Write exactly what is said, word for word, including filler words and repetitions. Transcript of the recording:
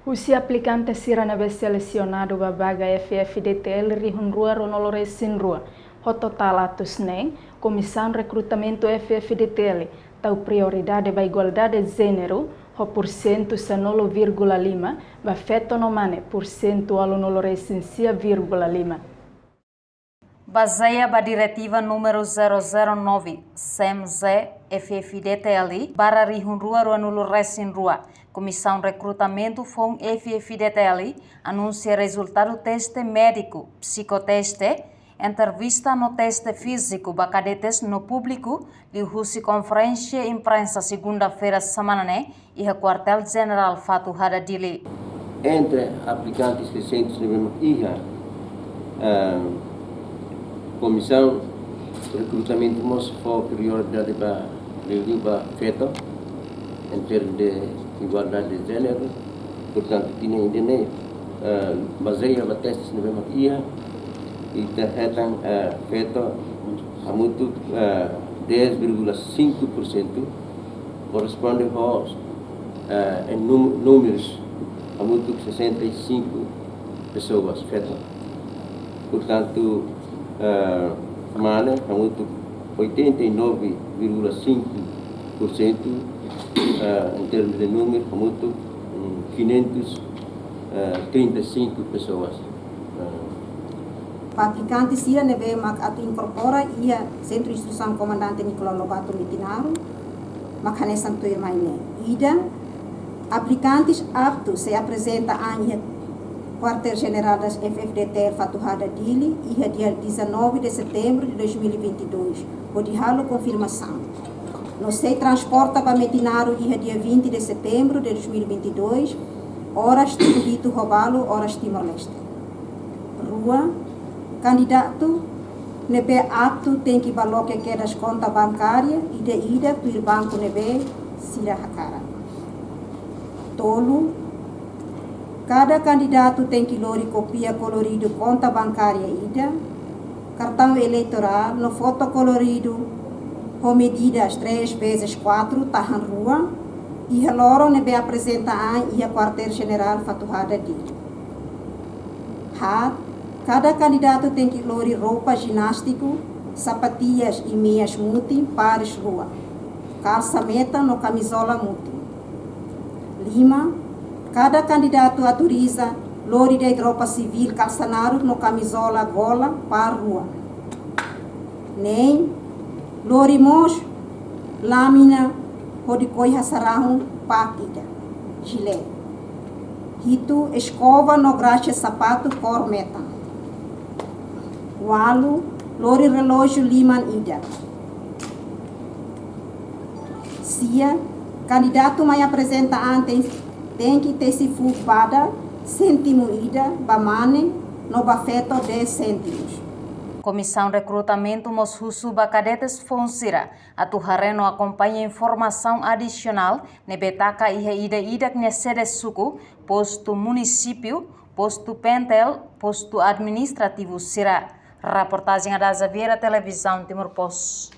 Husi aplikante sira ne'ebé selesionadu ba vaga F F D T L rihun rua ruanulu resin rua, ho totál atus neen, Komisaun Rekrutamentu F F D T L tau prioridade ba igualdade jéneru, ho pursentu sanulu vírgula lima, ba feto no mane, pursentu ualunulu resin sia vírgula lima. Bazeia ba Diretiva númeru zero zero nove, sem Z, F F D T L, barra rihun rua ruanulu resin rua, Komisaun Rekrutamentu foun F F D T L anunsia rezultadu teste médiku, psikoteste, entrevista no teste fíziku ba kadetes no públiku, liuhusi konferénsia imprensa segunda-feira semana ne'e, iha Kuartél Jenerál Fatuhada Dili. Entre aplikantes resentis ne'ebé mak iha, ah, Komisaun Rekrutamentu mós fó prioridade ba, liuliu ba feto, em termos de igualdade de género. Portantu, tinan ida-ne'e, ah, bazeia ba testes ne'ebé mak iha, ita hetan, ah, feto hamutuk, ah, dez vírgula cinco por cento, korresponde ho, eh, em num-, números, hamutuk sessenta e cinco pessoas feto. Portantu, eh, mane, hamutuk oitenta e nove vírgula cinco por cento, eh, em termos de número, hamutuk, hum, quinhentos, eh, trinta e cinco pessoas. Eh, Ba aplikante sira ne'ebé mak atu inkorpora iha Sentru Instrusaun Komandante Nicolau Lobato Metinaro, mak hanesan tuirmai ne'e. Ida, aplikantes aptu sei aprezenta an iha Kuartél Jenerál das F F D T L Fatuhada Dili, iha dia dezanove de setembro de dois mil e vinte e dois, hodi halo konfirmasaun. No sei transporta ba Metinaro iha dia vinte de setembro de dois mil e vinte e dois, oras tuku hitu ho balu, oras Timor-Leste. Rua, kandidatu ne'ebé aptu tenke bá loke kedas konta bankária ida-ida tuir banku ne'ebé sira hakarak. Tolu, kada kandidatu tenke lori kópia koloridu konta bankária ida, kartaun eleitorál no foto koloridu ho medidas três vezes quatro tahan rua, iha loron ne'ebé aprezenta an iha Kuartél Jenerál Fatuhada Dili. Haat, kada kandidatu tenke lori roupa jinástiku, sapatias i meias mutin, pares rua. Kalsa metan no kamizola mutin. Lima, kada kandidatu autoriza lori de'it roupa sivíl, kalsa naruk no kamizola gola, par rua. Neen, lori mós lámina hodi koi hasarahun, pak ida, jilé. Hitu, eskova no graxa sapatu kór metan. Ualu, lori relójiu liman ida. Sia, kandidatu mai aprezenta an ten-, tenke tesi fuuk badak séntimu ida ba mane no ba feto dez séntimus. Komisaun Rekrutamentu mós husu ba kadetes foun sira atu haree no akompaña informasaun adisionál ne'ebé taka iha ida-idak nia sede suku, postu munisípiu, postu P N T L, postu administrativu sira. Reportajen Ada Xaviera, Televizaun Timor Post.